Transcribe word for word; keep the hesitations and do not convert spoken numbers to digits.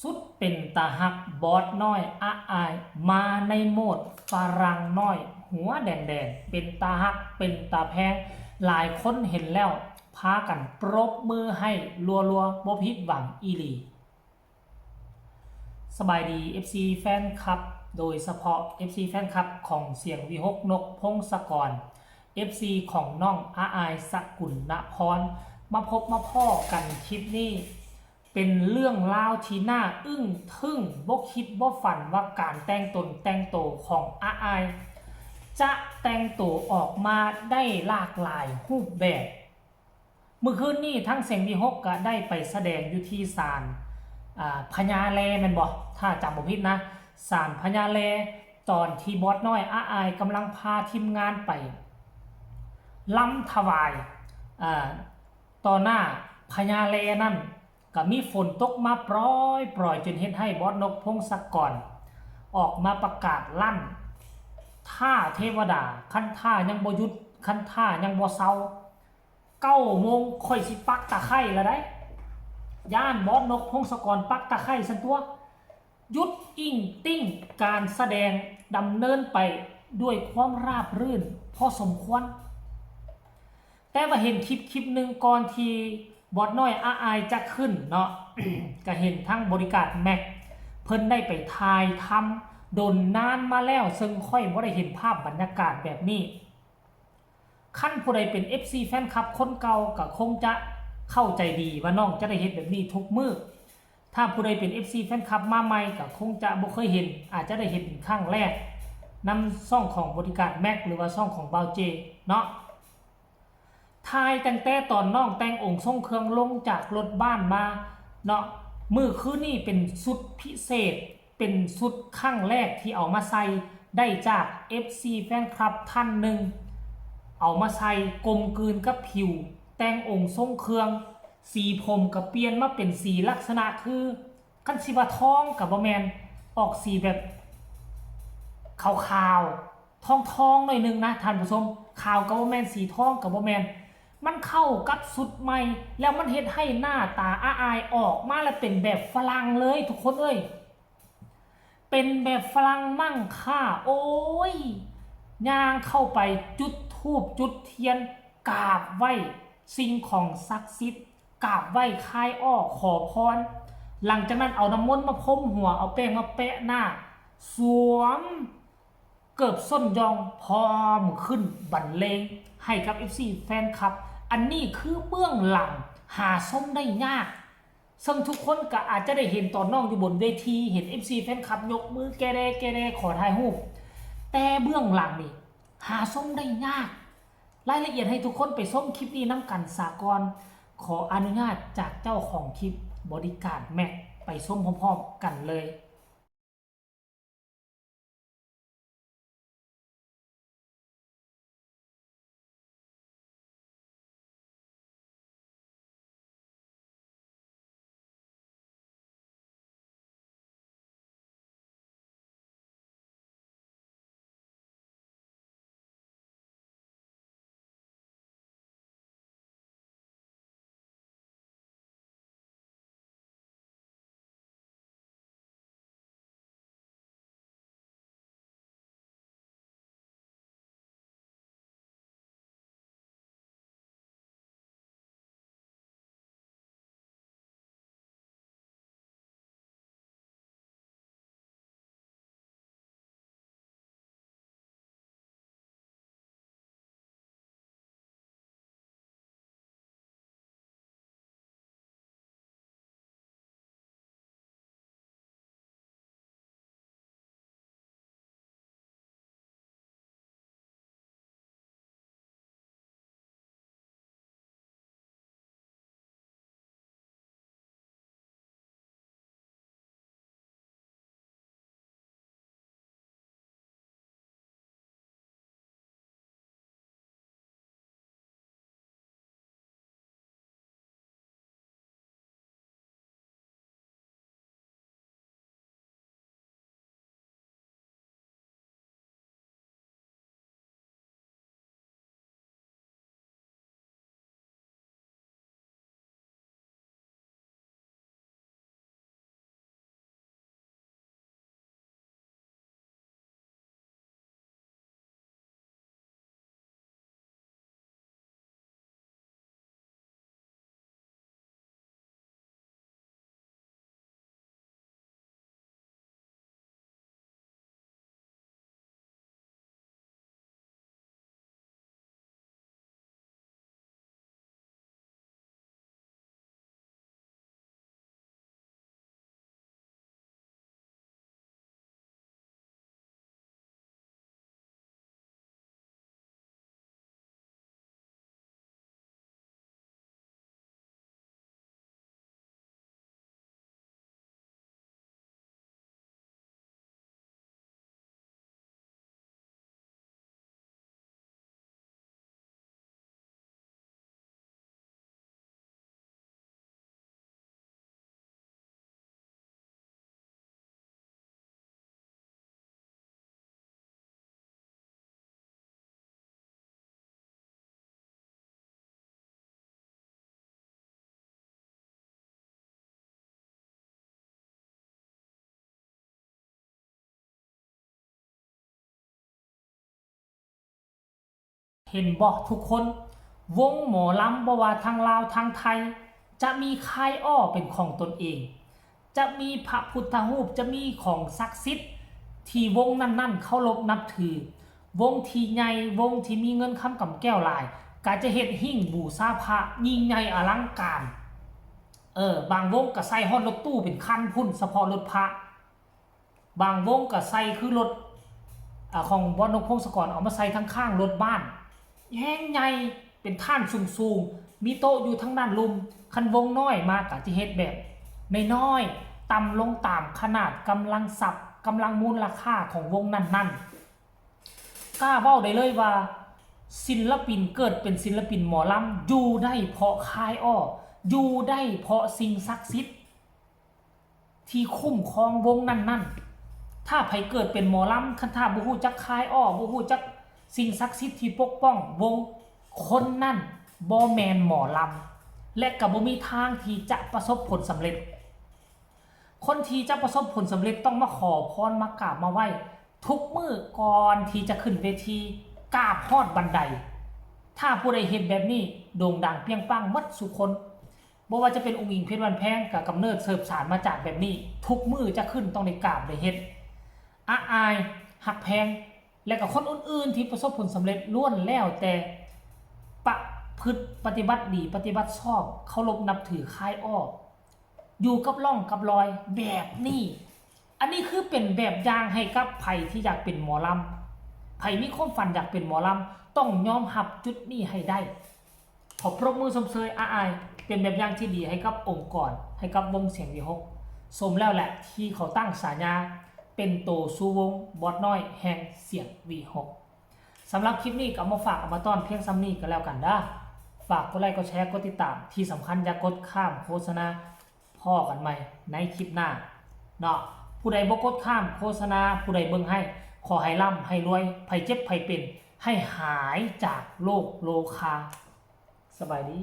สุดเป็นตาฮักบอสน้อยอะอาย มาในโหมดฝรั่งน้อยหัวแดงๆ เป็นตาฮักเป็นตาแพง หลายคนเห็นแล้วพากันปรบมือให้รัวๆ บ่ผิดหวังอีหลี สบายดี เอฟซี แฟนคลับ โดยเฉพาะ เอฟซี แฟนคลับของเสียงวิหก นกพงศกร เอฟซี ของน้องอะอาย สกุลนพร มาพบมาพ้อกันคลิปนี้ เป็นเรื่องราวที่น่าอึ้งทึ่ง บ่คิดบ่ฝันว่าการแต่งตนแต่งโตของอะอาย จะแต่งโตออกมาได้หลากหลายรูปแบบ มื้อคืนนี้ทั้งเสียงวิหกก็ได้ไปแสดงอยู่ที่ศาล อ่า พญาแลแม่นบ่ ถ้าจำบ่ผิดนะ ศาลพญาแล ตอนที่บอสน้อยอะอายกำลังพาทีมงานไปลำถวาย อ่า ต่อหน้าพญาแลนั่น ก็มีฝนตกมาปรอยปรอยจนเฮ็ดให้บอสนกพงศกร ออกมาประกาศลั่น ถ้าเทวดา คันถ้ายังบ่หยุด คันถ้ายังบ่เซา เก้าโมงข้อยสิปักตะไคร้ละได้ ย่านบอสนกพงศกรปักตะไคร้ซั่นตั๊ว หยุดอิ้งติ้งการแสดงดำเนินไปด้วยความราบรื่นพอสมควร แต่ว่าเห็นคลิปคลิปหนึ่งก่อนที่บอสน้อยอะอายจะขึ้นเนาะ ก็เห็นทั้งบอดี้การ์ดแม็ก เพิ่นได้ไปถ่ายทำโดนนานมาแล้ว ซึ่งข้อยบ่ได้เห็นภาพบรรยากาศแบบนี้ คันผู้ใดเป็น เอฟซี แฟนคลับคนเก่าก็คงจะเข้าใจดีว่าน้องจะได้เฮ็ดแบบนี้ทุกมื้อ ถ้าผู้ใดเป็น เอฟซี แฟนคลับมาใหม่ก็คงจะบ่เคยเห็น อาจจะได้เห็นเป็นครั้งแรก นำช่องของบอดี้การ์ดแม็ก หรือว่าช่องของบ่าวเจเนาะ ถ่ายตั้งแต่ตอนน้องแต่งองค์ทรงเครื่องลงจากรถบัสมาเนาะ มื้อคืนนี้เป็นชุดพิเศษ เป็นชุดครั้งแรกที่เอามาใส่ ได้จาก เอฟซี แฟนคลับท่านหนึ่ง เอามาใส่กลมกลืนกับผิว แต่งองค์ทรงเครื่อง สีผมก็เปลี่ยนมาเป็นสีลักษณะคือ คันสิว่าทองก็บ่แม่น ออกสีแบบขาวๆ ทองๆ หน่อยหนึ่งนะท่านผู้ชม ขาวก็บ่แม่น สีทองก็บ่แม่น มันเข้ากับชุดใหม่ แล้วมันเฮ็ดให้หน้าตาอะอายออกมาแล้วเป็นแบบฝรั่งเลยทุกคนเอ้ย เป็นแบบฝรั่งมั่งค่า โอ้ย ย่างเข้าไปจุดธูปจุดเทียน กราบไหว้สิ่งของศักดิ์สิทธิ์ กราบไหว้คายอ้อขอพร หลังจากนั้นเอาน้ำมนต์มาพรมหัว เอาแป้งมาแปะหน้า สวมเกิบส้นยอง พร้อมขึ้นบรรเลงให้กับ เอฟซี แฟนคลับ อันนี้คือเบื้องหลังหาชมได้ยาก ซึ่งทุกคนก็อาจจะได้เห็นตอนน้องอยู่บนเวที เห็น เอฟซี แฟนคลับยกมือแกแดแกแดขอถ่ายรูป แต่เบื้องหลังนี่หาชมได้ยาก รายละเอียดให้ทุกคนไปชมคลิปนี้นำกันสาก่อน ขออนุญาตจากเจ้าของคลิปบอดี้การ์ดแม็ก ไปชมพร้อมๆ กันเลย เห็นบ่ทุกคน วงหมอลำบ่ว่าทางลาวทางไทย จะมีค่ายอ้อเป็นของตนเอง จะมีพระพุทธรูป จะมีของศักดิ์สิทธิ์ที่วงนั้นๆเคารพนับถือ วงที่ใหญ่ วงที่มีเงินคำกำแก้วหลาย ก็จะเฮ็ดหิ้งบูชาพระยิ่งใหญ่อลังการ เออ บางวงก็ใส่ฮอดรถตู้เป็นคันพุ้น เฉพาะรถพระ บางวงก็ใส่คือรถ อ่า ของบอสนกพงศกร เอามาใส่ทั้งข้างรถบ้าน แฮงใหญ่ เป็นถ่านสูงๆ มีโต๊ะอยู่ทางด้านลุ่ม คันวงน้อยมาก็จะเฮ็ดแบบน้อยๆ ต่ำลงตามขนาดกำลังทรัพย์กำลังมูลค่าของวงนั้นๆ กล้าเว้าได้เลยว่า ศิลปินเกิดเป็นศิลปินหมอลำอยู่ได้เพราะค่ายอ้อ อยู่ได้เพราะสิ่งศักดิ์สิทธิ์ที่คุ้มครองวงนั้นๆ ถ้าไผเกิดเป็นหมอลำ คันถ้าบ่ฮู้จักค่ายอ้อ บ่ฮู้จักสิ่งศักดิ์สิทธิ์ที่ปกป้องวง คนนั้นบ่แม่นหมอลำ และก็บ่มีทางที่จะประสบผลสำเร็จ คนที่จะประสบผลสำเร็จต้องมาขอพร มากราบมาไหว้ทุกมื้อก่อนที่จะขึ้นเวที กราบฮอดบันได ถ้าผู้ใดเฮ็ดแบบนี้ โด่งดังเปรี้ยงปังหมดซุคน บ่ว่าจะเป็นอุ๋งอิ๋ง เพชรบ้านแพง ก็กำเนิดสืบสานมาจากแบบนี้ ทุกมื้อจะขึ้นต้องได้กราบได้เฮ็ด อาอาย ฮักแพง และก็คนอื่นๆที่ประสบผลสำเร็จล้วนแล้วแต่ประพฤติปฏิบัติดี ปฏิบัติชอบ เคารพนับถือค่ายอ้อ อยู่กับร่องกับรอยแบบนี้ อันนี้คือเป็นแบบอย่างให้กับไผที่อยากเป็นหมอลำ ไผมีความฝันอยากเป็นหมอลำ ต้องยอมรับจุดนี้ให้ได้ ขอปรบมือชมเชยอาอาย เป็นแบบอย่างที่ดีให้กับองค์กร ให้กับวงเสียงวีหก สมแล้วแหละที่เขาตั้งฉายาเป็นโตสู่วง บอสน้อยแห่งเสียงวีหก สำหรับคลิปนี้ก็เอามาฝากเอามาต้อนเพียงส่ำนี้ก็แล้วกันเด้อ ฝากกดไลค์กดแชร์กดติดตาม ที่สำคัญอย่ากดข้ามโฆษณา พ้อกันใหม่ในคลิปหน้าเนาะ ผู้ใดบ่กดข้ามโฆษณา ผู้ใดเบิ่งให้ ขอให้ร่ำให้รวย ไผเจ็บไผเป็น ให้หายจากโรคโรคา สบายดี